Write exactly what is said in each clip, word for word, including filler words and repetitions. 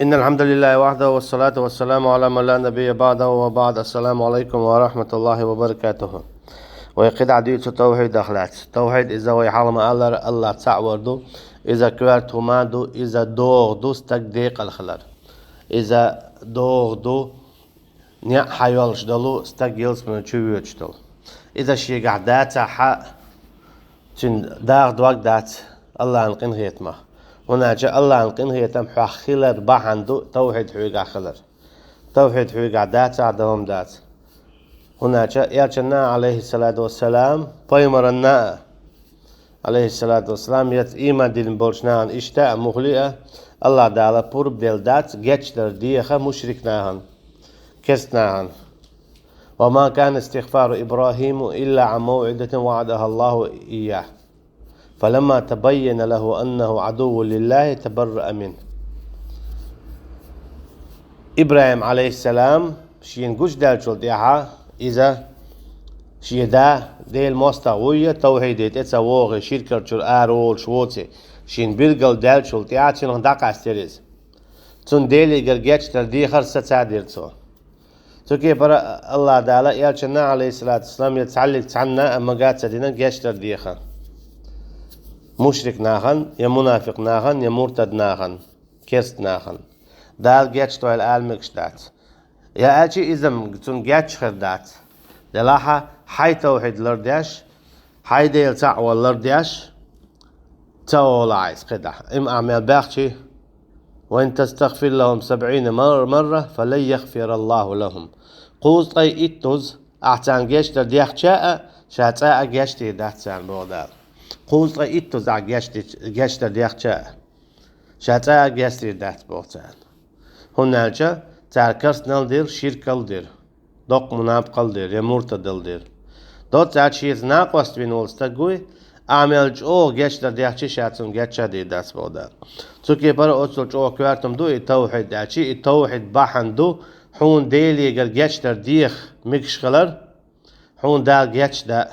إن الحمد لله وحده والصلاة والسلام على من لا نبي بعده وبعد. السلام عليكم ورحمة الله وبركاته. Вай кхидӀа дуьйцу тавхьидах лаьцна. Тавхьид иза вай хьалха ма-аллара, АллахӀ цхьаъ вар ду, иза коьрта хӀума ду, иза догӀа ду стаг декъала хилар. Иза догӀа ду, неӀ хьайолуш долу стаг ялсамани чу воьдуш долу. Иза шегахь дацахь а, цуьнан даха дог дац АллахӀан къинхетамах. ХӀунда аьлча АллахӀан къинхетам хьох хилар бахьана ду тавхьид хьоьгахь хилар. Тавхьид хьоьгахь дацахь а, дан хӀума дац. ХӀунда аьлча Элчанна а, Ӏалайхиссалату вассалам, пайхамаранна а, Ӏалайхиссалату вассалам, яц ийман дина болчу нахана иштта а, муххале а, АллахӀ Дала пурба делла дац гечдар деха мушрик нахана, керста нахана. وما كان استغفار إبراهيم إلا عن موعدة وعدها الله إياه فلما تبين له أنه عدو لله تبرأ منه. ИбрахӀим, Ӏалайхиссалам, шена гучудаьллачул тӀаьхьа иза шен да Делан мостагӀа вуй, тавхьиде тӀе ца вогӀий, ширкарчуьра ара волуш воций, шена билгал даьллачул тӀаьхьа цуьнах дӀакъаьстира иза. Цунна Делигара гечдар дехар сацадира цо. Цу кепара АллахӀ Дала Элчанна, Ӏалайхиссалату вассалам, я цхьаллиг цхьанна а мага ца дина гечдар деха мушрик нахана, я мунафикъ нахана, я муртад нахана, керста нахана. Дала гечдойла ала мегаш дац. Я аьлча иза-м цунна геч хир дац. Делахь а хьайн тавхьид лардеш, хьайн Дела цхьаъ вар лардеш ца олу ахь иза кхидӀа. Има ахь мел баьхчи: وإن تستغفر لهم سبعين مر-، مرة فلن يغفر الله لهم. Кхузткъе иттуза ахь царна гечдар дехча а, ша цкъа а гечдийр дац царна, боху Дала. Кхузткъе иттуза ахь гечди-, гечдар дехча а, ша цкъа а гечдийр дац, боху царна. ХӀунда аьлча цара керстанал дира, ширкал дира, доккха мунапкъал дира, я муртадал дира. Доцца аьлча шеца накъост вина волу стаг вуй, ахь мел чӀогӀа гечдар дехчи, ша цунна гечдийр дац, боху Дала. Цу кепара оццул чӀогӀа коьртам ду и тавхьид аьлчи, и тавхьид бахьана ду хьуна Делигара гечдар деха мегаш хилар, хьуна Дала гечдан.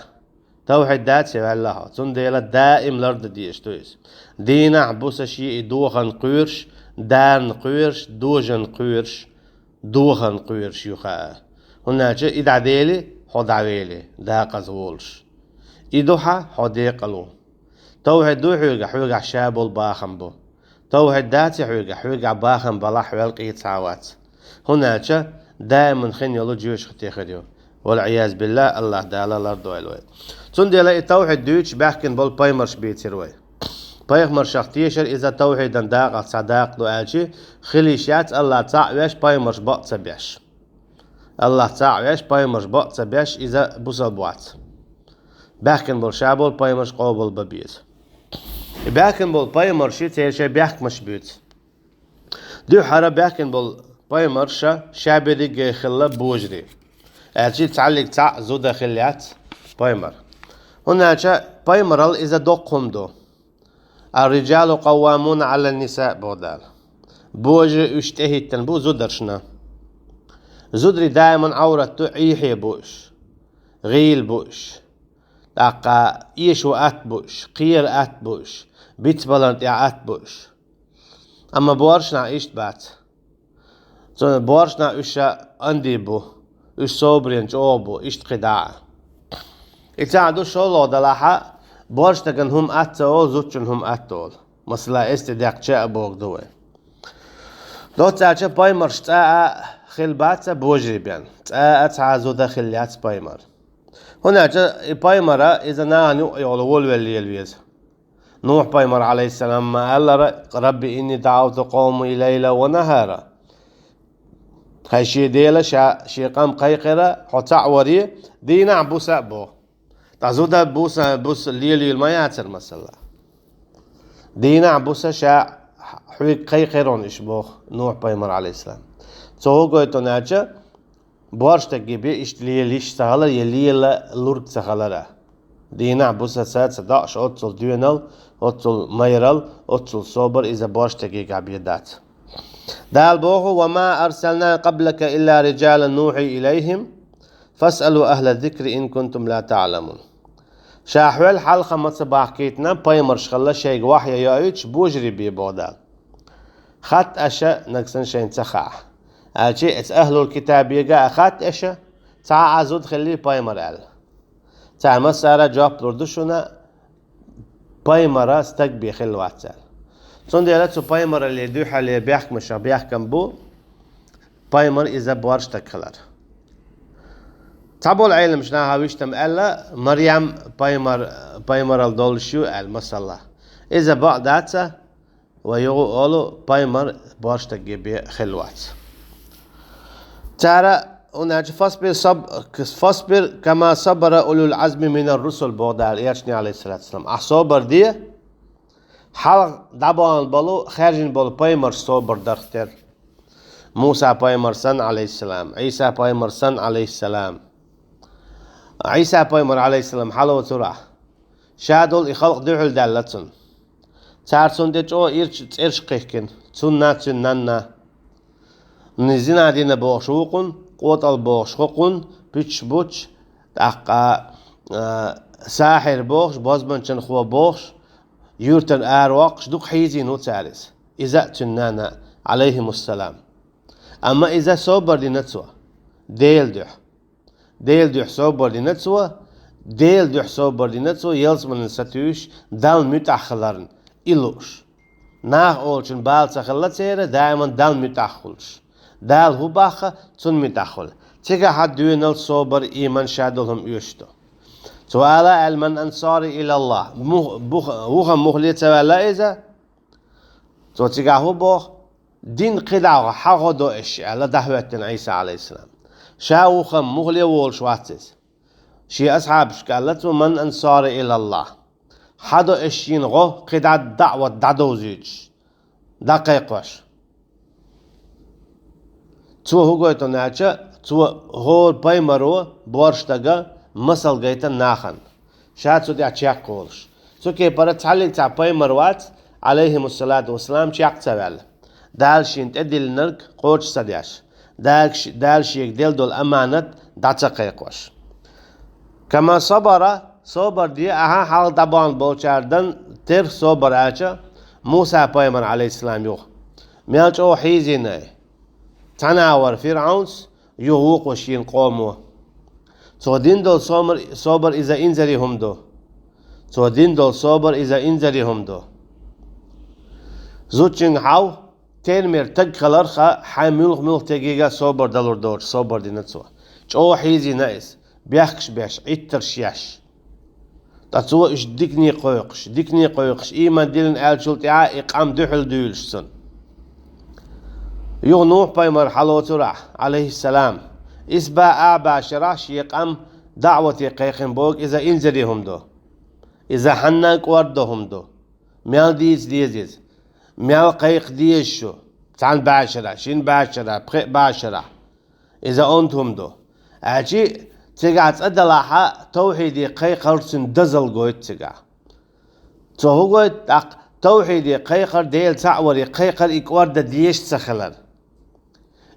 Тавхьид дац и ваьлла хьо, цундела даим лардан дезаш ду иза. Дийнахь, буса шен и дохана кхоьруш, дарна кхоьруш, дожанна кхоьруш, дохана кхоьруш ю хаа. ХӀунда аьлча и дӀадели, хьо дӀавели, декъаза волуш. И ду хьан хьо декъала ву. Тавхьид дуй хьоьгахь, хьоьгахь ша болу бахам бу. Тавхьид даций хьоьгахь, хьоьгахь бахам балахь, хьоьл къийца хьан вац. ХӀунда аьлча даиман хин йолу жоьжахате хир ю. ВалӀиязу биллахӀ, АллахӀ Дала лардойла вай. Цундела и тавхьид дуьйцуш баьхкина болу пайхамарш бийцира вай. Пайхамаршах тешар иза тавхьидан дакъах цхьа дакъа ду аьлчи, хила йиш яц АллахӀ цхьаъ веш, пайхамарш бакъ ца беш. АллахӀ цхьаъ веш, пайхамарш бакъ ца беш, иза бусалба вац. Баьхкина болу ша болу пайхамарш къобал бан беза. И баьхкина болу пайхамарши церан шайн бехкамаш буьйцу. Дуьххьара баьхкина болу пайхамарша ша берриге хилла божарий. Аьлчи цхьаллиг цхьаъ зуда хилла яц пайхамар. ХӀунда аьлча пайхамарал иза доккха хӀума ду. الرجال قوامون على النساء, боху Дала. Божарий уьш тӀехӀиттина бу зударшна. Зударий даиман Ӏоврат ду, Ӏехье бу уьш, гӀийла бу уьш, тӀаккха эшо атта бу уьш, кхера атта бу уьш, бицбаларна тӀехь атта бу уьш. Амма боьршнахь иштта бац. Цундела боьршнахь уьш ша анди бу, уьш собарина чӀогӀа бу, иштта кхидӀа а. И цхьаъ ду шолгӀа далахь а, боьршнаган хӀума атта ца олу, зудчун хӀума атта олу. Масала, эс тӀе деккхача а боху ду вай. Доцца аьлча пайхамарш цкъа а хилла бац божарий бен, цкъа а цхьа зуда хилла яц пайхамар. ХӀунда аьлча и пайхамара иза нахана юкъа йолу волавелла лела веза. Нухь-пайхамар, Ӏалайхиссалам, ма-аллара: «Рабби инни даӀавту къавми лайла ва нахара». Хьай шен Дела, ша шен къам кхайкхира, хьо цхьаъ варе, дийнахь, буса а боху. Ткъа зуда, буса, буса лелийла ма яцара, масала. Дийнахь, буса ша хьоьга кхайкхира хьуна уьш, боху Нухь-пайхамар, Ӏалайхиссалам. Цо хӀун гойту аьлча, боьрша стаге бен иштта лела йиш ца хилар, я лела лург ца хилар. Дийнахь, буса ца, ца доӀуш оццул доьнал, оццул майрал, оццул собар иза боьрша стагехь бен дац. Дала боху: «Ва ма арсална къаблака илла риджалан нухьи илайхим, фасъалу ахла зикри ин кунтум ла таъламун». Ша хьол хьалха ма ца бахкийтина пайхамарш хилла шайга вахьйа йоуьйтуш божарий бен, боху Дала. Хатта аша нагсан шайн ца хаа. Аьлчи эца ахлул китабега а хатта аша, ца а зуд хилли пайхамар аьлла. Цара массара жоп лур ду шуна, пайхамара стаг бе хилла вац аьлла. Цундела цу пайхамарале дуьхьале бехкамаша бехкам бу, пайхамар иза борш стаг хилар. Цхьаболу Ӏеламаш наха виштам аьлла, Марьям пайхамар, пайхамарал долуш ю аьлла, масала. Иза бакъ даца, ва югу олу пайхамар борш стаге бе хилла вац. Цара унача фасбир саб-, фасбир кама сабара улул азми минар русул боху Дала элчане, алейхиссалату вассалам. Ахь собар де, хьалха дӀабахана болу, хаьржина болу пайхамарш собар дарх тера. Муса пайхамар санна, алейхиссалам, Ӏийса пайхамар санна, алейхиссалам. Ӏийса пайхамар, алейхиссалам, хьалоцурахь, ша долу и халкъ дуьхьал даьлла цунна. Цара цунна тӀе чӀогӀа ирча цӀераш кхихкина, цунна, цуьнан нанна. Ни зина дина бохуш вукъун, къотӀал бохуш хукъун, пуьчаш буч, тӀаккха, а, сахьир бохуш, бозбанчанхо бохуш, юьртан ара воккхуш, дукха хьийзийна ву цара иза. Иза а цуьнан нана, алейхимуссалам. Амма иза собар дина цо. Делан дуьхьа. Делан дуьхьа собар дина цо, Делан дуьхьа собар дина цо, ялсаманин сатуьйсуш, Далла муьтӀахь хиларна, и лууш. Наха олучун бала ца хилла церан, даиман Далла муьтӀахь хуьлуш. Дала хӀу баккха, цунна муьтӀахь хуьлу. Цигахь а доьналла собар, ийман, шадолу хӀума оьшуш ду. Цо ала аьлла: «Ман ансари илаллахь». Мух-, бух-, вуха мухле ца ваьлла иза? Цо цигахь хӀу боху? Дин кхидӀа хьан гӀо до аша аьлла, дӀахӀоьттина Ӏийса, алейхиссалам. Ша вуха мухле волуш вац иза. Шен асхьабашка аьлла цо: «Ман ансари илаллахь». Хьан до аша шена гӀо, кхидӀа даӀват дӀадовзуьйтуш, дӀакхайкхош. Цо хӀу гойту аьлча, цо хӀора пайхамаро борш стага масал гайтина нахана. Ша цу тӀехь чекх волуш. Цу кепара цхьаллиг цхьа пайхамар вац, алейхимуссалату вассалам, чекх ца ваьлла. Дала шена тӀедиллинарг кхочуш ца деш. Дала ш-, Дала шега делла долу аманат дӀа ца кхайкхош. Кама сабара, собар де ахьа хьалха дӀабахана болчара дан терх собар аьлча, Муса пайхамар, алейхиссалам, юха. Мел чӀогӀа хьийзийна и. Цхьана а вара ФирӀаунс, юха вукхо шена къомо. Цо дина долу собар, собар иза инзаре хӀума ду. Цо дина долу собар иза инзаре хӀума ду. Зудчуьнга хьал, термер таг хиларх а, хьайн муьлх-муьлх тегига собар далур доцуш, собар дина цо. ЧӀогӀа хьийзийна иза, бехкаш беш, Ӏиттарш еш. Ткъа цо уьш дикане кхойкхуш, дикане кхойкхуш, ийман диллина аьллачул тӀаьхьа и къам дуьхьал дуьйлуш цунна. Юха Нухь-пайхамар хьалоцурахь, алейхиссалам, исс бӀе а бӀе шарахь шен къам даӀвате кхайкхина бохург иза инзаре хӀума ду. Иза хьанна а кӀордадо хӀума ду. Мел дийца деза иза. Мел кхайкха деза шу. Цхьана бӀе шарахь, шина бӀе шарахь, пхеа бӀе шарахь. Иза онда хӀума ду. Аьлчи, цигахь цӀа далахьа, тавхьиде кхайкхар цуьнан дазалла гойту цигахь. Цо хӀу гойту тӀаккха? Тавхьиде кхайкхар, Дела цхьаъ варе кхайкхар и кӀорда дезаш ца хилар.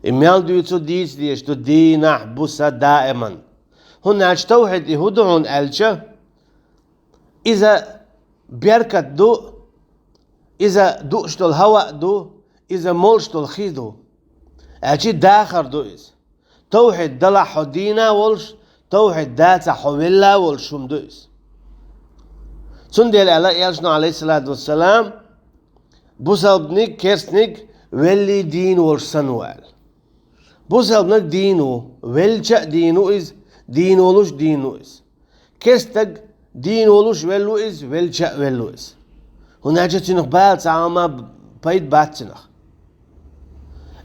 И мел дуьйцу дийца дезаш ду дийнахь, буса, даиман. ХӀунда аьлча тавхьид и хӀу ду хьуна аьлча, иза беркат ду, иза дууш долу хӀаваъ ду, иза молуш долу хи ду. Аьлчи дахар ду иза. Тавхьид далахь хьо дийна а волуш, тавхьид дацахь хьо велла а волуш хӀума ду иза. Цундела аьлла элчано, алейхиссалату вассалам, бусалбаниг, керстаниг велли дийна волуш санна ву аьлла. Бусалбаниг дийна ву, велча а дийна ву иза, дийна волуш дийна ву иза. Керстаг дийна волуш велла ву иза, велча а велла ву иза. ХӀунда аьлча цуьнах бала цхьа хӀума пайда бац цуьнах.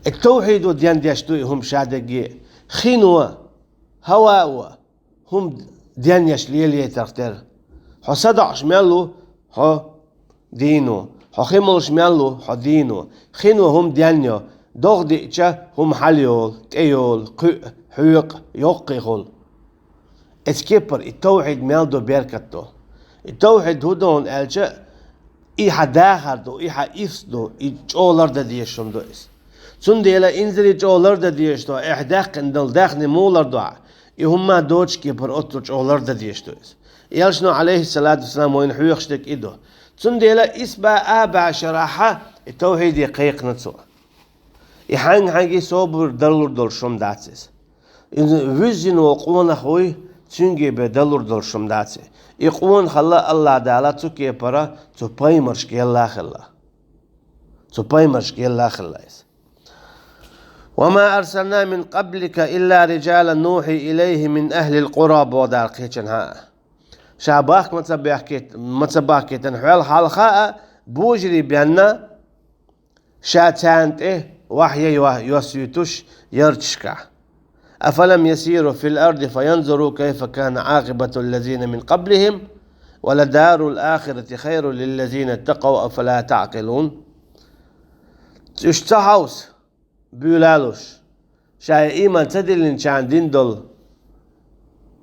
И тавхьидо дендеш ду и хӀума шадерриге. Хино, хӀавао, хӀума денъеш лелаейтарх тера. Хьо садоӀуш мел ву, хьо дийна ву. Хьо хи молуш мел ву, хьо дийна ву. Хино хӀума денйо, догӀа диъча хӀума хьалайолу, тӀейолу, кхуьу, хьоькъу, йоккхий хуьлу. Эцу кепара и тавхьид мел до беркат до. И тавхьид хӀун ду хьуна аьлча, и хьан дахар ду, и хьан ирс ду, и чӀогӀа лардан дезаш хӀума ду иза. Цундела инзаре чӀогӀа лардан дезаш ду, эхь даьккхина долу даьхни муха лардо ахь, и хӀумма доцуш кепара оццул чӀогӀа лардан дезаш ду иза. Элчано, алейхиссалату вассалам, вайна хьоьхуш дерг и ду. Цундела исс бӀе а бӀе шарахьа И тавхьиде кхайкхина цо. И хьанга-хьанга собар далур долуш хӀума дац иза. Иза вуьззина волу къонах вуй, цуьнга бен далур долуш хӀума дац. И къонахалла Аллах Дала цу кепара цу пайхамаршка елла хилла. Цу пайхамаршка елла хилла иза. «وما أرسلنا من قبلك إلا رجالا نوحي إليهم من أهل القرى», боху Дала кхечанхьа а. Ша бахка ма ца бахкийтина хьол хьалха а божарий бен, ша царна тӀе вахьйий йо-, йоссуьйтуш ярташкахь. «أفلم يسيروا في الأرض فينظروا كيف كان عاقبة الذين من قبلهم ولدار الآخرة خير للذين اتقوا أفلا تعقلون». Уьш ца хьовса, буьйлалуш, ша и ийман ца диллинчарна дина долу,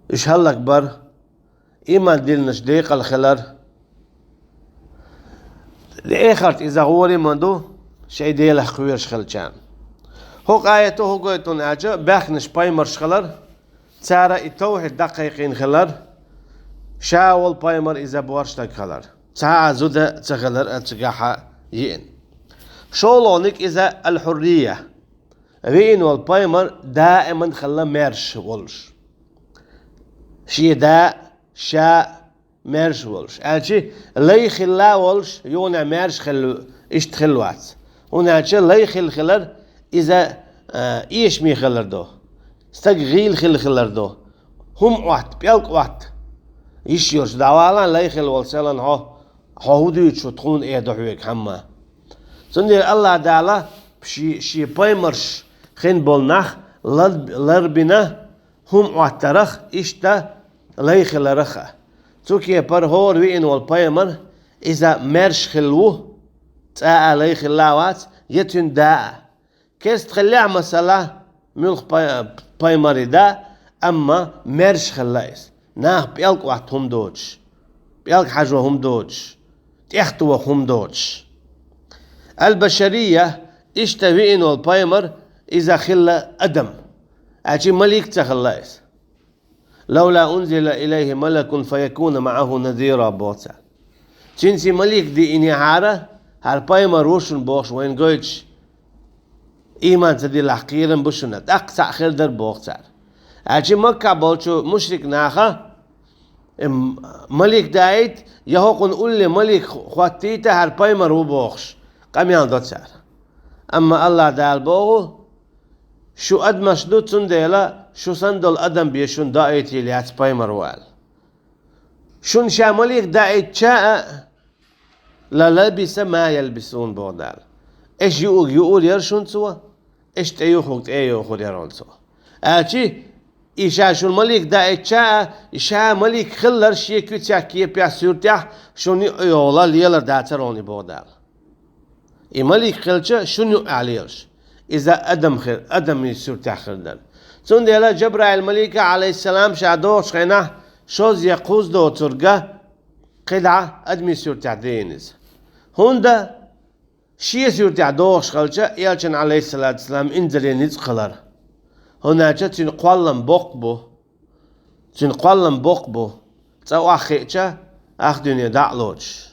уьш хӀаллакбар, ийман диллинарш декъала хилар. Эхарт иза гӀори ма ду, шайн Делах кхоьруш хилчарна. ХӀокху аято хӀун гойту аьлча, баьхкинарш пайхамарш хилар, цара и тавхьид дӀакхайкхийна хилар, ша волу пайхамар иза боьрша стаг хилар. Цхьа а зуда ца хилар а цигахь а йиъна. ШолгӀаниг иза аль-хьуррия. Веана волу пайхамар даиман хилла маьрша волуш. Шен да, ша маьрша волуш. Аьлча, лай хилла волуш, юха маьрша хилла, иштта хилла вац. ХӀунда аьлча лай хилла хилар, иза, а, эшаме хилар ду. Стаг гӀийла хилла хилар ду. ХӀума Ӏотта, пӀелг Ӏотта. Йиш йолуш дӀавалан лай хилла волу селан хьо, хьо хӀун дуьйцуш ву тхуна эр ду хьоьга хьамма. Цундела Аллах Дала ши-, шен пайхамарш хин болу нах лар-, ларбина хӀума Ӏоттарах, иштта лай хиларах а. Цу кепара хӀора веана волу пайхамар, иза маьрша хилла ву, цкъа а лай хилла а вац, я цуьнан да а. Керста хиллехь, масала, муьлхха пай-, пайхамари да, амма маьрша хилла иза. Наха пӀелг Ӏотта хӀума доцуш, пӀелг хьажо хӀума доцуш, тӀехтоху хӀума доцуш. Аль-башария, иштта веана волу пайхамар, иза хилла адам. Аьлча малик ца хилла иза. «لولا أنزل إليه ملك فيكون معه نذيرا», боху цара. Цуьнца и малик диънехьара, хӀара пайхамар ву шуна бохуш вайна гойтуш, ийман ца диллахь кхерам бу шуна, тӀаккха цхьаъ хир дара боху цара. Аьлча Маккахь болчу мушрик наха, эм, малик даийта, я хӀокхунна улле малик хӀоттийта, хӀара пайхамар ву бохуш, къамел до цара. Амма Аллах Дала боху, шу адамаш ду, цундела шу санна долу адам бен шуна доуьйтийла яц пайхамар ву аьлла. Шуна ша малик даийтча а, «للبث ما يلبثون», боху Дала. Аша юург юур яра шуна цо, аша тӀеюхург тӀе а йохур яра хьуна цо. Аьлча, и ша шуна малик даийтча а, и ша малик хилларш шен куьцехь, кепехь, суьртехь шуна юкъа йолу лелар дацара хьуна и, боху Дала. И малик хилча, шуна юкъахь лелаш. Иза адам хир, адамийн суьртехь хир дара. Цундела Жабраил малика, Ӏалайхиссалам, ша догӀучу хенахь, шозза я кхузза доцург а, кхидӀа адамийн суьртехь дийна иза. ХӀунда шен суьртехь догӀуш хилча, элчан, Ӏалайхиссалату вассалам, инзаре ницкъ хилар. ХӀунда аьлча цуьнан кхоллам боккха бу. Цуьнан кхоллам боккха бу, цӀа охьахиъча, ах дуьне дӀа а лоцуш,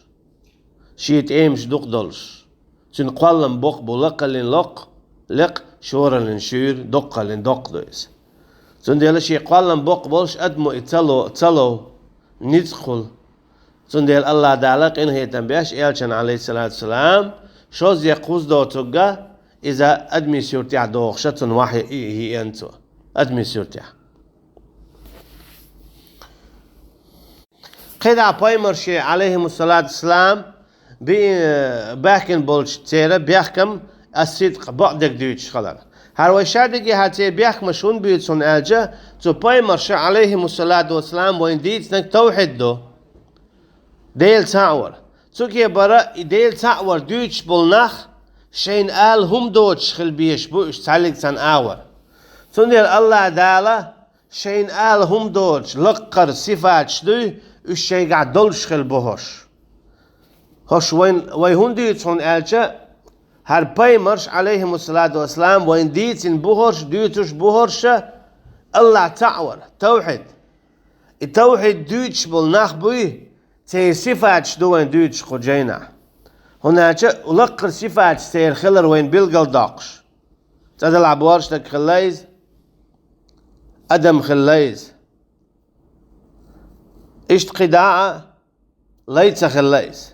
шен тӀемаш дукха долуш. Цуьнан кхоллам боккха бу, лакхаллин локх, лекъ, шораллин шуьйра, доккхаллин доккха ду иза. Цундела шен кхоллам боккха болуш адамо и ца ло-, ца лов, ницкъ хуьлу. Цундела Аллах Дала къинхетам беш, элчан, Ӏалайхиссалату вассалам, шозза я кхузза доцург а, иза адамийн суьртехь догӀуша цунна вахьйу и, и, и, и, цо. Адамийн суьртехь. КхидӀа пайхамаршна, Ӏалайхимуссалату вассалам, би-, баьхкина болчу церан бехкам ас-сидкъ, бакъдерг дуьйцуш хилар. ХӀара вай шадерригехь церан бехкамаш хӀунда буьйцу хьуна аьлча, цу пайхамарша, Ӏалайхимуссалату вассалам, вайна дийцинарг тавхьид ду. Дела цхьаъ вар. Цу кепара и Дела цхьаъ вар дуьйцуш болу нах шайна ала хӀума доцуш хила безаш бу уьш цхьаьллиг цхьана агӀор. Цундела Аллах Дала шайна ала хӀума доцуш лаккхара сифаташ дуй, уьш шайгахь долуш хила бу хӀорш. ХӀорш вайн, вай хӀунда дуьйцу хьуна аьлча, хӀара пайхамарш, Ӏалайхимуссалату вассалам, вайна дийцина бу хӀорш, дуьйцуш бу хӀорша, Аллах цхьаъ вар, тавхьид. И тавхьид дуьйцуш болу нах буй, церан сифаташ ду вайн дуьйцуш кху жайнахь. ХӀунда аьлча лакхара сифаташ церан хилар вайна билгалдоаккхаш. ЦӀадала боаршнаг хилла иза, адам хилла иза. Иштта кхидӀа а лай ца хилла иза.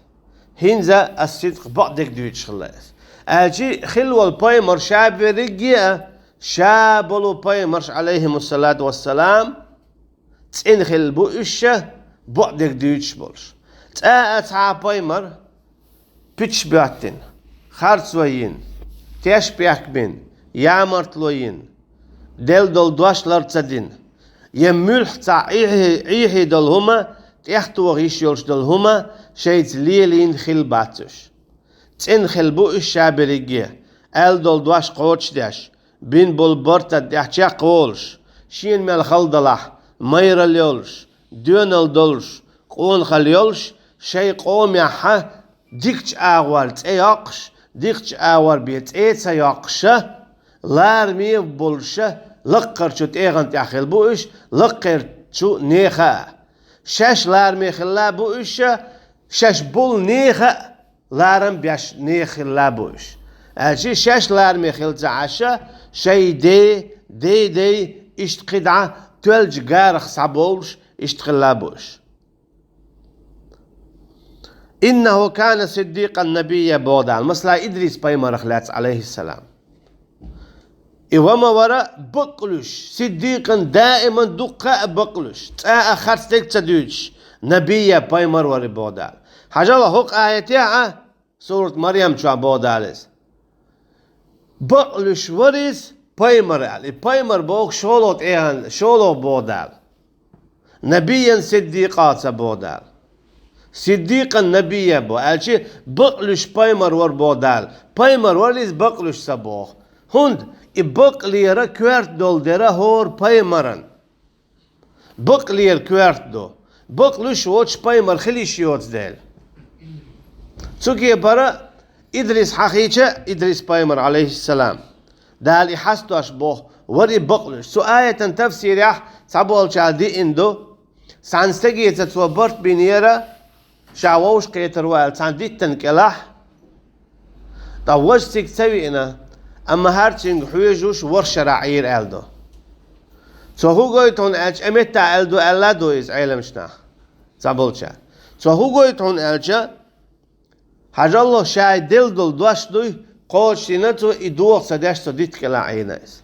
ХӀинца ас-сидкъ бакъдерг дуьйцуш хилла иза. Аьлча хилла волу пайхамар ша берриге а, ша болу пайхамарш, Ӏалайхимуссалату вассалам, цӀена хилла бу уьш ша бакъдерг дуьйцуш болуш. ЦӀа а цхьа а пайхамар пуьташ боьттина, харцо йина, теш бехк бина, ямартло йина, делла долу дош лар ца дина, я муьлхха цхьа Ӏехье-, Ӏехье долу хӀума, тӀехтоха йиш йолуш долу хӀума шайца лелийна хилла бац уьш. ЦӀена хилла бу уьш ша берриге, аьлла долу дош кхочушдеш, бина болу барт тӀехь чекхволуш, шена мел хала далахь, майралла йолуш, доьналла долуш, къонахалла йолуш, шайн къомехь дикачу агӀор цӀе йоккхуш, дикачу агӀор бен цӀе ца йоккхуша, лараме болуша, лакхарчу тӀегӀан тӀехь хилла бу уьш, лакхарчу нехан а. Шаьш лараме хилла бу уьш, шаьш болу нехан а ларам беш нехан хилла бу уьш. Аьлча шаьш лараме хилла ца Ӏаш, шайн ден, ден ден, иштта кхидӀа тоьллачу гарах схьабовлуш, иштта хилла бу уьш. «إنه كان صديقا نبيا», боху Дала. Масала, Идрис пайхамарах лаьцна, Ӏалайхиссалам. И ва ма вара бакълуьйш, сиддикъан даиман дуккха а бакълуьйш, цкъа а харцдерг ца дуьйцуш, набийя, пайхамар вара и, боху Дала. Хьажал хӀокху аятехь а, сурат Марьям чохь боху Дала иза. Бакълуьйш вара иза пайхамар аьлла. И пайхамар боху шолгӀа тӀегӀан, шолгӀа боху Дала. Набийян сиддикъа ца боху Дала. Сиддикъан набийя бо, аьлча бакълуьйш пайхамар вара боху Дала. Пайхамар вара иза, бакълуьйш ца боху. ХӀунда и бакълера коьрта долу дера хӀора пайхамаран. Бакълера коьрта ду. Бакълуьйш воцуш пайхамар хила йиш йоцу дела. Цу кепара Идрис хьахийча, Идрис пайхамар, Ӏалайхиссалам, Дала и хьастош боху, вара и бакълуьйш. Цу аятан тафсирехь цхьаболчара диъна ду, цхьана стагеца цо барт бинера, ша вовшахкхетар ву аьлла, цхьана диттана кӀелахь, ткъа важа цига ца виъна, амма хӀара цуьнга хьоьжуш ворхӀ шарахь Ӏийра аьлла ду. Цо хӀун гойту хьуна аьлча, а метта аьлла ду, аьлла а ду иза Ӏеламчу наха, цхьаболчара. Цо хӀун гойту хьуна аьлча, хьажал, ша делла долу дош дуй, кхочушдина цо, и доха ца деш, цо дитта кӀелахь Ӏийна иза.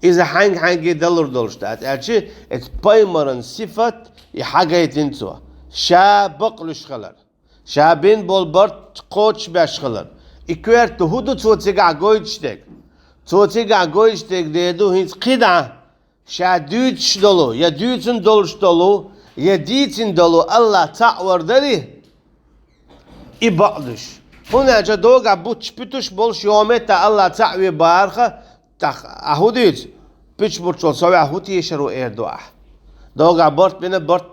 Иза хьаьнга-хьаьнге далур долуш дац, аьлча, эцу пайхамаран сифат и хьагайтина цо, ша бакълуьйш хилар, ша бина болу барт кхочушбеш хилар. И коьрта хӀун ду цо цигахь гойтуш дерг? Цо цигахь гойтуш дерг дер ду хӀинца кхидӀа, ша дуьйцуш долу, я дуьйцун долуш долу, я дийцина долу АллахӀ цхьаъ вар дарий, и бакълуьйш. ХӀунда аьлча догахь бутташ-пуьташ болуш, йоха метта АллахӀ цхьаъ ве бахарха, тӀаккха ахь хӀун дуьйцу? Пуьташ-бутташ волу со ваьхьа хӀун тешар ву эр ду ахь. Догахь барт бина, барт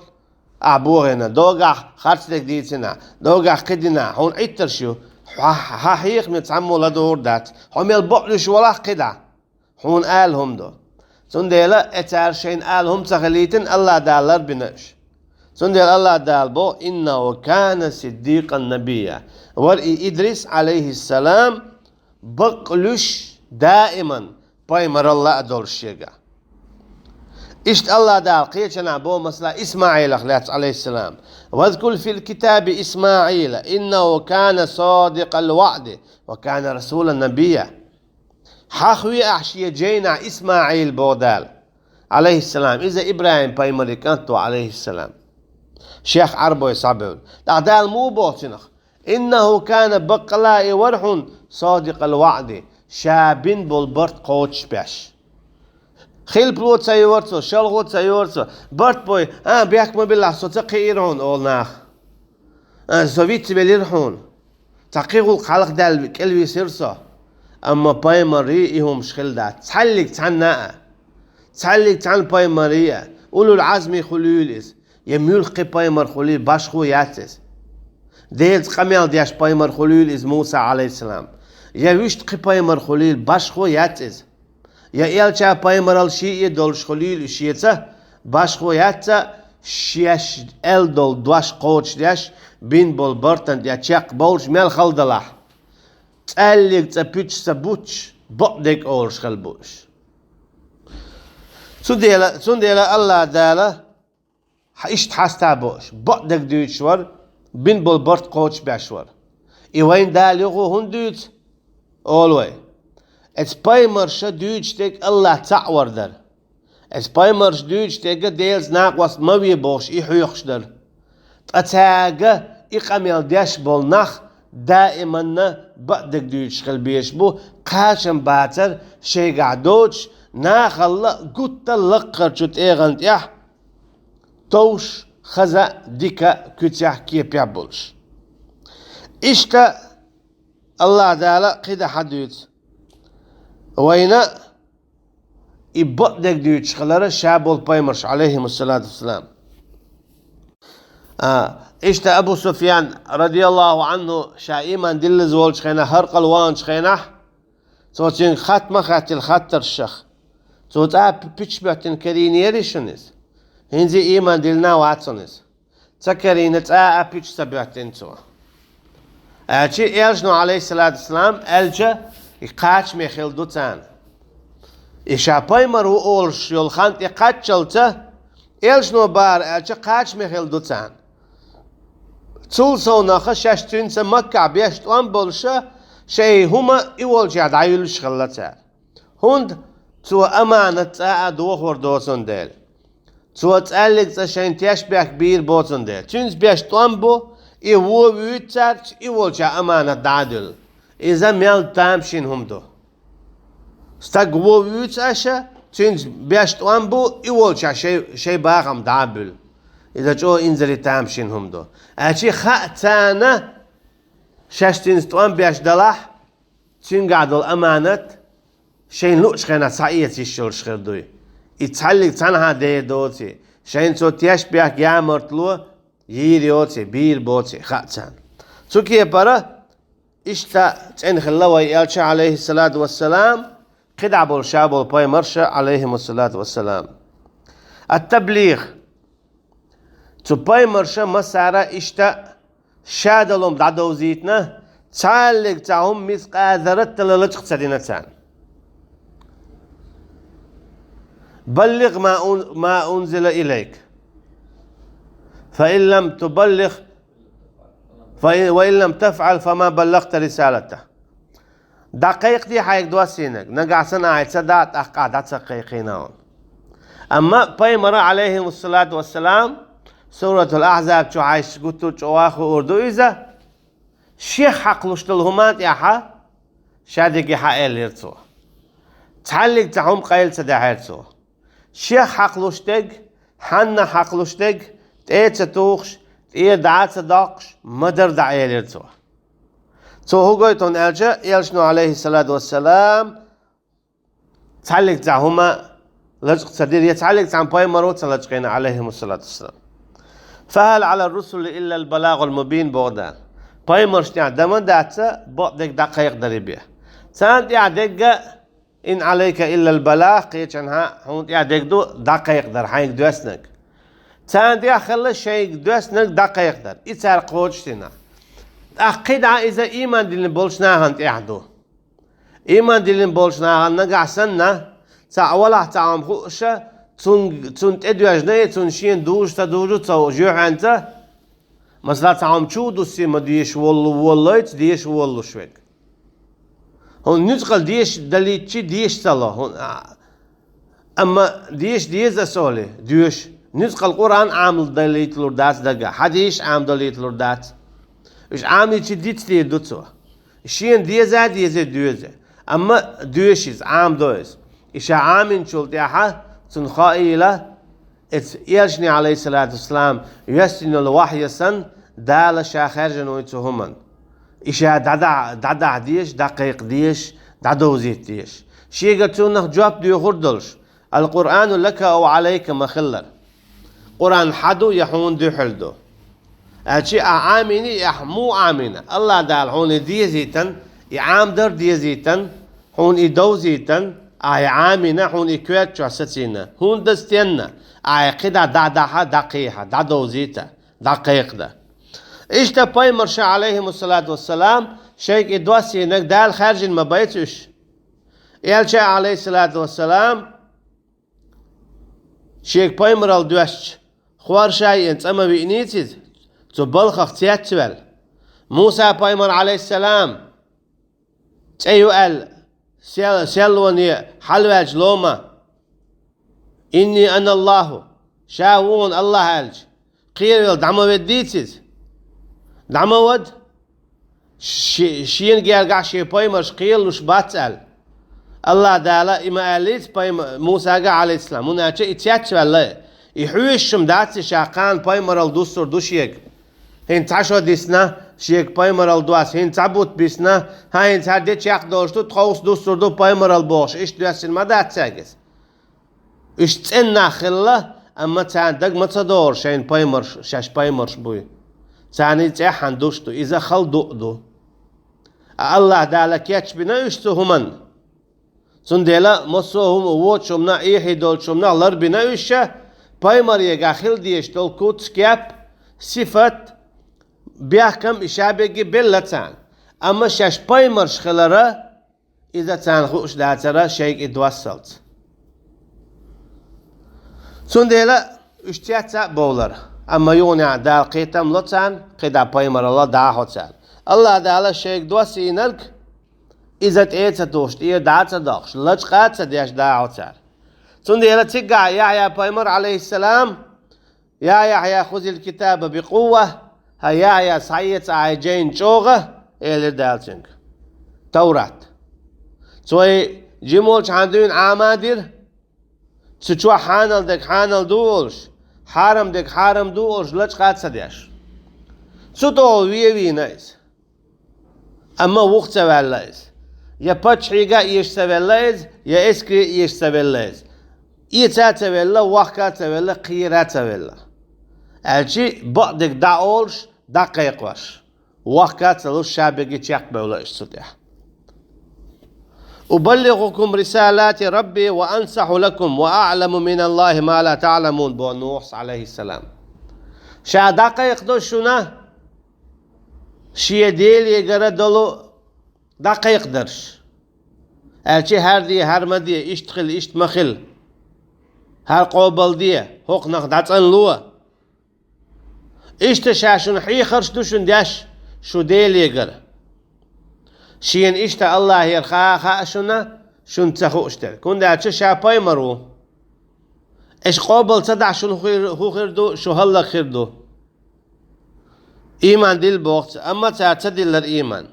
ахь бохийна, догахь харцдерг дийцина, догахь кхидӀа дина, хьуна Ӏиттарш ю, хьа-, хьан хьехаме цхьаммо ладугӀур дац, хьо мел бакълуьйш валахь кхидӀа. Хьуна ала хӀума ду. Цундела э цара шайна ала хӀума ца хилийтина, АллахӀ Дала ларбина уьш. Цундела АллахӀ Дала боху: «إنه كان صديقا نبيا». Вара и Идрис, Ӏалайхиссалам, бакълуьйш даиман пайхамаралла а долуш шега. Иштта АллахӀ Дала кхечанхьа боху, масала, ИсмаӀилах лаьцна, Ӏалайхиссалам: «واذكر في الكتاب إسماعيل إنه كان صادق الوعد وكان رسولا نبيا». Хьахве ахь шен жайнахь ИсмаӀил, боху Дала, Ӏалайхиссалам, иза ИбрахӀим пайхамаран кӀант ву, Ӏалайхиссалам. Шех Ӏарбой схьабевлла. ТӀаккха Дала муха боху цунах? «إنه كان», баккъала и вара хьуна, «صادق الوعد», ша бина болу барт кхочушбеш. Хилпало ца йора цо, шалхо ца йора цо. Барт бой, а, бехк ма биллахь, со ца кхиира хьуна, олу наха. А, со вицвелира хьуна. Цхьа кхин гӀуллакх хьалха даьлла кӀелвисира со. Амма пайхамарийн и хӀумаш хилла дац. Цхьаллиг цхьанна а. Цхьаллиг цхьана пайхамарийн а. Улул Ӏазми хуьлийла иза. Я муьлхха кхин пайхамар хуьлийла, башхо яц иза. Делаца къамел деш пайхамар хуьлийла иза Муса, Ӏалайхиссалам. Я вуьшта кхин пайхамар хуьлийла, башхо яц иза. Я элча пайхамаралла шиъ а долуш хуьлийла уьш шеца, башхо яц иза, шаьш аьлла долу дош кхочушдеш, бина болу бартана тӀе чекхбовлуш мел хала далахь, цхьаьллиг цӀа пуьчаш ца буттуш, бакъдерг олуш хила бу уьш. Цундела, цундела АллахӀ Дала хьа иштта хьаста а бо уьш, бакъдерг дуьйцуш вара, бина болу барт кхочушбеш вара. И вайна Дала юха хӀунда дуьйцу? Олу вай. Эцу пайхамарша дуьйцуш дерг АллахӀ цхьаъ вар дара. Эцу пайхамарша дуьйцуш дерг Делаца накъост ма ве бохуш, и хьоьхуш дара. Ткъа цаьрга и къамел деш болу нах даиманна бакъдерг дуьйцуш хила безаш бу, кхачам бацара шайгахь доцуш, нахалла гуттар а лакхарчу тӀегӀан тӀехь товш, хаза а, дика а, куьцехь а, кепехь а болуш. Иштта АллахӀ Дала кхидӀа хьадуьйцу вайна, и бакъдерг дуьйцуш хилара ша болу пайхамарш, Ӏалайхимуссалату вассалам. А, иштта Абу Суфьян, радияллаху анху, ша ийман диллаза волчу хенахь, хӀара къала ваханчу хенахь, цо цуьнга хатта ма хаьттира хаттаршах. Цо цкъа а пуьчаш боьттина карийнера шуна иза? ХӀинца ийман диллина вац хьуна иза. Ца карийна, цкъа а пуьчаш ца боьттина цо. Аьлча, элчано, Ӏалайхиссалату вассалам, аьлча, и кхачаме хила ду царна. И ша пайхамар ву олуш йолу хан тӀе кхаччалца, элчано бахара аьлча, кхачаме хила ду царна. Цул совнаха шаьш цуьнца Маккахь беш тӀом болуша, шайн хӀума и волчохь дӀаюьллуш хилла цара. ХӀунда? Цо аманат цкъа а дохор доцун дела. Цо цхьаьллиг цкъа шайн тешнабехк бийр боцун дела. Цуьнца беш тӀом бу, и вон вуьйцу цаьрца, и волчохь аманат дӀа а дуьллу. Иза мел тамашийна хӀума ду. Стаг вон вуьйцу аша, цуьнца беш тӀом бу, и волчохь шай, шай бахам дӀа а буьллу. Иза чӀогӀа инзаре тамашийна хӀума ду. Аьлча хаьа царна, шаьш цуьнца тӀом беш далахь, цуьнгахь долу аманат шайна луучу хенахь схьаэца йиш йолуш хир дуй. И цхьаьллиг цхьанхьа дер доций, шайна цо тешнабехк, ямартло йийр йоций, бийр боций, хаьа царна. Цу кепара иштта цӀена хилла вай элча, Ӏалайхиссалату вассалам, кхидӀа болу ша болу пайхамарша, Ӏалайхимуссалату вассалам. Ат-таблигъ. Цу пайхамарша массара иштта ша долу хӀума дӀадовзийтина, цхьаьллиг цхьа хӀума мискъала зарратал а лачкъа ца дина царна. «Баллигъ ма ун-, ма унзила илайк. Фа ин лам тубаллигъ, фа ин, ва ин лам тафъал, фа ма баллахта рисалата». ДӀакхайкхаде хьайга доссийнарг, нагахь санна ахьа ца дахь, тӀаккха ахьа дӀа ца кхайкхийна хьуна. Амма пайхамара, Ӏалайхимуссалату вассалам, Суратул Ахьзаб чу хьайша гуттар а чӀогӀа хуур ду иза, шех хьакхалуш долу хӀуманна тӀехьа ша дерриге хьааьллера цо. Цхьаьллиг цхьа хӀума къайла ца даьхьира цо. Шех хьакхалуш дерг, хьанна хьакхалуш дерг, тӀе а ца тухуш, тӀера дӀа а ца доккхуш, ма-дарра дӀаэлира цо. Цо хӀун гойту хьуна аьлча, элчано, Ӏалайхиссалату вассалам, цхьаьллиг цхьа хӀума лачкъа ца дира, я цхьаьллиг цхьа пайхамаро ца лачкъийна, Ӏалайхимуссалату вассалам. «Фа хьал Ӏала русули иллал балагъул мубин», боху Дала. Пайхамаршна тӀехь дан ма дац бакъдерг дӀакхайкхадаре бен. Царна тӀехь дерг а «Ин Ӏалайка иллал балагъ», кхечанхьа хьуна тӀехь дерг ду дӀакхайкхадар, хьайга доьснарг. Царна тӀехь хилла шайга доьснарг дӀакхайкхадар. И цара кхочушдина. ТӀаккха кхидӀа иза ийман диллина болчу нахана тӀехь ду. Ийман диллина болчу нахана нагахь санна, цхьа валахь цхьа хӀума хууша, цун, цунна тӀедоьжна, цунна шена дужу ца дужу ца хууш юьхьанца, масала, цхьа хӀума чу а дуссий ма деша волу, воллайца деша воллуш верг. ХӀунда нуьцкъала деша далийтчи деша ца ло. ХӀун-, а, амма деша деза аса олий, доьшу. Нуьцкъала Къуръан Ӏамал далийталур дац дага, хьадисаш Ӏамал далийталур дац. Уьш Ӏамийчи диц дийр ду цо. Шена деза а дезий доьзу. Амма доьшу иза, Ӏамадо иза. И ша Ӏаминчул тӀаьхьа цунна хаийла, эцу элчане, Ӏалайхиссалату вассалам, йоьссина йолу вахьйа санна, Дала ша хаьржина вуй цу хӀуманна. И ша дӀадахьа, дӀадахьа дезаш, дӀакхайкха дезаш, дӀадовзийта дезаш. Шега цунах жоп доьхур долуш, «Ал-Къуръану лака ау Ӏалайка» ма хиллара. Къуръан хьан ду я хьуна дуьхьал ду. Аьлча ахьа Ӏамийна, и ахьа муха Ӏамийна? АллахӀ Дала хьуна и дезийтан, и Ӏамадар дезийтан, хьуна и довзийтан, Ахьа Ӏамийна хьуна и коьрта чохь сацийна. ХӀунда стенна? Ахьа кхидӀа дӀа-дӀа-дӀа дӀакхехьа, дӀадовзийта, дӀакхайкхада. Иштта пайхамарша, Ӏалайхимуссалату вассалам, шайга и доссийнарг Дала хаьржина ма байца уьш. Элча, Ӏалайхиссалату вассалам, шега пайхамаралла доьссича, хорша а йина цӀа ма виънийца иза, цу балхах цецваьлла. Муса пайхамар, Ӏалайхиссалам, цӀе ю аьлла, сел-, селлоне хьалаваьлча лома: «Инни ана Аллаху», ша ву хьуна Аллах аьлча, кхеравелла дӀа ма веддийца иза. ДӀа ма вада. Ши-, шена гергахь шен пайхамарш кхералуш бац аьлла. Аллах Дала и ма аьллийца пайхам-, Мусага, Ӏалайхиссалам, хӀунда аьлча и цецваьлла. И хьоьжуш-м дац и, ша кхана пайхамаралла дуссур ду шега. ХӀинца цхьа шо дисна, шега пайхамаралла доссийна, хӀинца цхьа бутт бисна, хӀан, хӀинца хӀара де чекхдолуш ду, тховса дуссур ду пайхамаралла бохуш, иштта доьссина ма дац цаьрга иза. Уьш цӀена нах хилла, амма царна дага ма ца догӀура шайна пайхамарш, шаьш пайхамарш буй. Царна иза цӀеххьана душ ду, иза хала дуъ ду. Ткъа Аллах Дала кечбина уьш цу хӀуманна. Цундела массо а хӀума, вочу хӀуманах, эхь долчу хӀуманах ларбина уьш, пайхамарегахь хила дезаш долу куц, кеп, сифат, бехкам и ша берриге белла царна. Амма шаьш пайхамарш хилар, иза царна хууш дацара шайга и доссалц. Цундела уьш цецна а бовлура, амма юханехь Дала кхетам ло царна, кхидӀа пайхамаралла дӀахьо царна. Аллах Дала шайга доссийнарг иза тӀе а ца тухуш, тӀера дӀа а ца доккхуш, лачкъа а ца деш дӀахьо цара. Цундела цигахь Яхьъя пайхамар, Ӏалайхиссалам, «Я Яхьъя, хузил китаба бикъувва», хӀай Яхьъя, схьаэца ахьа и жайна чӀогӀа, элира Дала цуьнга. Таврат. Цо и жимолчу хьан дуьйна Ӏама а дира, цу чохь хьанал дерг хьанал ду олуш, хьарам дерг хьарам ду олуш, лачкъа а ца деш. Цу тӀе вен вийна иза. Амма вуха ца ваьлла иза. Я паччахьига а эша ца велла иза, я эскаре а эша ца велла иза. Эца а ца велла, вохка а ца велла, кхера а ца велла. Аьлчи бакъдерг дӀа олуш, дӀакхайкхош, вохка а ца луш, ша берриге чекхбевлла уьш цу тӀехь. «Убаллигъукум рисалати Рабби ва ансахьу лакум ва аъламу миналлахи ма ла таъламун», боху Нухьас, Ӏалайхиссалам. Ша дӀакхайкхадо шуна шен Делегара долу дӀакхайкхадарш. Аьлчи хӀара де, хӀара ма де, иштта хила, иштта ма хила. ХӀара къобалде, хӀокхунах дӀацӀанло. Иштта ша шуна хьехарш ду шуна деш, шу Делегара. Шена иштта Аллахера хаа хаьа шуна, шуна ца хууш дерг. ХӀунда аьлча ша пайхамар ву. Аша къобал ца дахь, шуна хир, хӀун хир ду, шу хӀаллак хир ду. Ийман дилла боху цара, амма цара ца диллара ийман.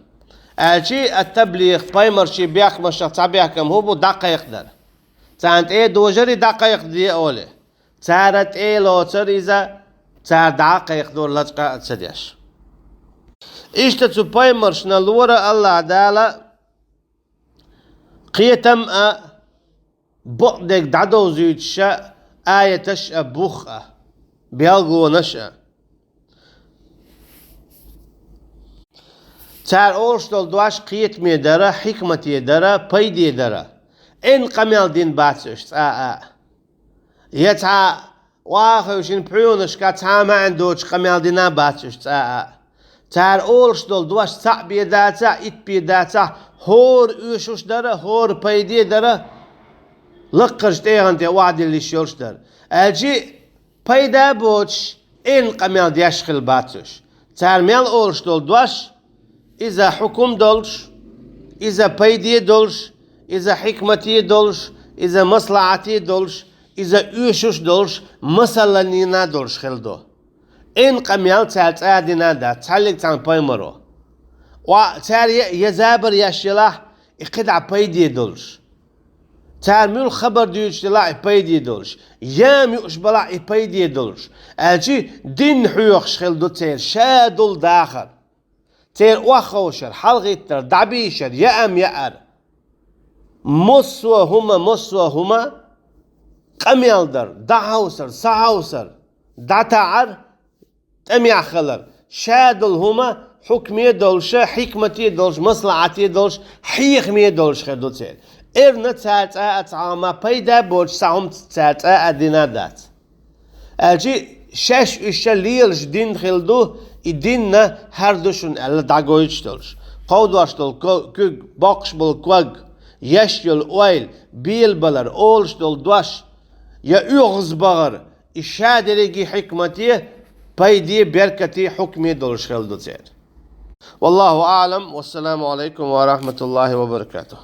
Аьлчи ат-таблигъ, пайхамарший бехкамашах цхьа бехкам хӀун бу, дӀакхайкхадар. Царна тӀе а дожар и дӀакхайкхаде олий. Цара тӀе а лоцура иза, цара дӀа а кхайкхадора лачкъа а ца деш. Иштта цу пайхамаршна лора Аллах Дала кхетам а, бакъдерг дӀадовзуьйтуш а, аяташ а, бух а, белгалонаш а. Цара олуш долу дош кхетаме дара, хьикмате дара, пайде дара. Эн къамел дина бац уьш цкъа а. Я цхьа охьахевшина пхьоьнашка цхьа а маьӀна доцуш къамел дина бац уьш цкъа а. Цара олуш долу дош цхьаъ бен дацахь, итт бен дацахь, хӀора оьшуш дара, хӀора пайде дара, лакхарчу тӀегӀан тӀе охьадилла йиш йолуш дара. Аьлчи пайда боцуш, эн къамел деш хила бац уьш. Цара мел олуш долу дош, иза хьукум долуш, иза пайде долуш, иза хьикмате долуш, иза маслахьате долуш, иза оьшуш долуш, масаллина долуш хила ду. Эн къамел цара цкъа а дина дац, цхьаллиг цхьана пайхамаро. Ва цара я, я забар еш елахь, и кхидӀа пайде долуш. Цара муьлхха хабар дуьйцуш делахь, и пайде долуш. Яма юуш балахь, и пайде долуш. Аьлчи дин хьоьхуш хила ду церан шадолу дахар. Церан охьаховшар, хьалхиттар, дӀабийшар, яам яар. Массо а хӀума, массо а хӀума къамел дар, дӀахьовсар, схьахьовсар, дӀатаӀар, тӀамехь хилар. Шадолу хӀума хьукме а долуша, хьикмате а долуш, маслахьате а долуш, хьехаме а долуш хир ду церан. Эрна цаьрца а цхьа хӀума пайда боцуш цхьа хӀума цаьрца а дина дац. Аьлчи шаьш уьш ша лелаш дин хила ду, и динна хӀара ду шуна аьлла дӀагойтуш долуш. Кховдош долу ко-, куьг, боккхуш болу ког, еш йолу ойла, белабалар, олуш долу дош, я оьгӀаз бахар, и ша дерриге хьикмате, пайде, беркате, хьукме долуш хила ду церан. Валлаху аълам, вассаламу алайкум ва рахматуллахи ва баракатух.